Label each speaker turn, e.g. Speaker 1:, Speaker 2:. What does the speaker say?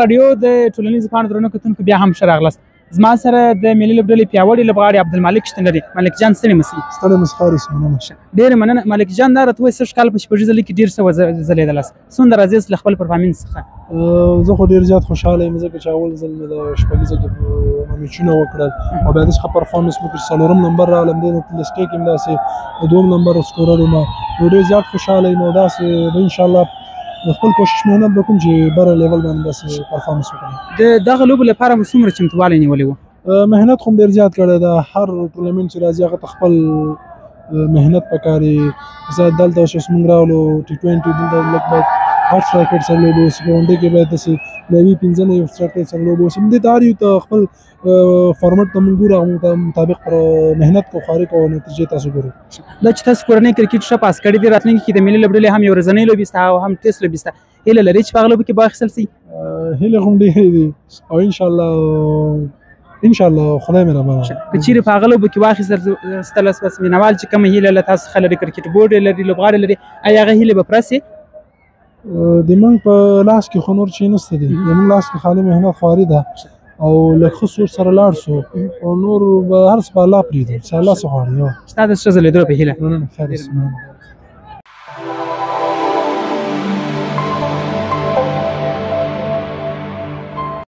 Speaker 1: راډیو د ټولنیزو پاڼو درنو کتونکو، بیا هم ښه راغلاست. زما سره د ملي لوبډلې پیاوړي لوبغاړي عبدالمالک شتون لري. مالک جان، ستړي مه سئ.
Speaker 2: ستړی مه ښکاري، مننه.
Speaker 1: ډېره مننه مالک جان. دا راته ووایه، سږ کال په شپږیزه لیګ کې ډېر ښه وځلېدلاست، څومره راضي یاست له خپل پرفارمنس څخه؟
Speaker 2: زه خو ډېر زیات خوشحاله یم، ځکه چې اول ځل مې د شپږیزه کې میچونه وکړل او بیا داسې ښه پرفارمنس وکړ چې څلورم نمبر راغلم. دې لسټې کې هم داسې د دوم نمبر سکورر وم، نو ډېر زیات خوشحاله یم او داسې به انشاءالله د خپل کوشش محنت به کوم چې بره لیول باندې داسې پرفارمنس وکړم.
Speaker 1: د دغه لوبو لپاره مو څومره چمتووالی نیولی و؟
Speaker 2: محنت خو ډېر زیات کړی ده. هر ټورنمنټ چې راځي، هغه ته خپل محنت پکاري. مثلا دلته اوس موږ راغلو ټي 20، دلته لږ باید غټ سټرایک ریټ سره لوبه وشي، په ون ډے کې باید داسې 95 سټرایک ریټ سره لوبه وشي. دې ته هر یو ته خپل فارمټ ته موږ ګورو، هغه ته مطابق پر محنت کو، خواري کو، نتیجې تاسو ګورو.
Speaker 1: دا چې تاسو کورنۍ کرکټ ښه پاس کړی دی، راتلونکي کې د ملي لوبډلې هم یو ورځنۍ لوبې سته او هم ټیسټ لوبې سته، هیله لرئ چې په هغه لوبو کې به واخیستل سي؟
Speaker 2: هیلې خو ډېرې دي او انشاءالله، انشاءالله، خدای مهربان.
Speaker 1: که چیرې په هغه لوبو کې واخیستل بس مینهوال چې کومه هیله له تاسو څخه لري، کرکټ بورډ یې لري، لوبغاړي لري، ایا هغه هیلې به پوره سي؟
Speaker 2: د موږ په لاس کې خو نور چی نشته دي. د موږ لاس کې خالي محنت، خواري ده او لږ ښه سوچ سره لاړ سو او نور به هر څه په الله پرېږدو چې الله څه غواړي.
Speaker 1: ستا د ښه ځلېدلو په هیله.
Speaker 2: مننه، خیر اوسې، مننه.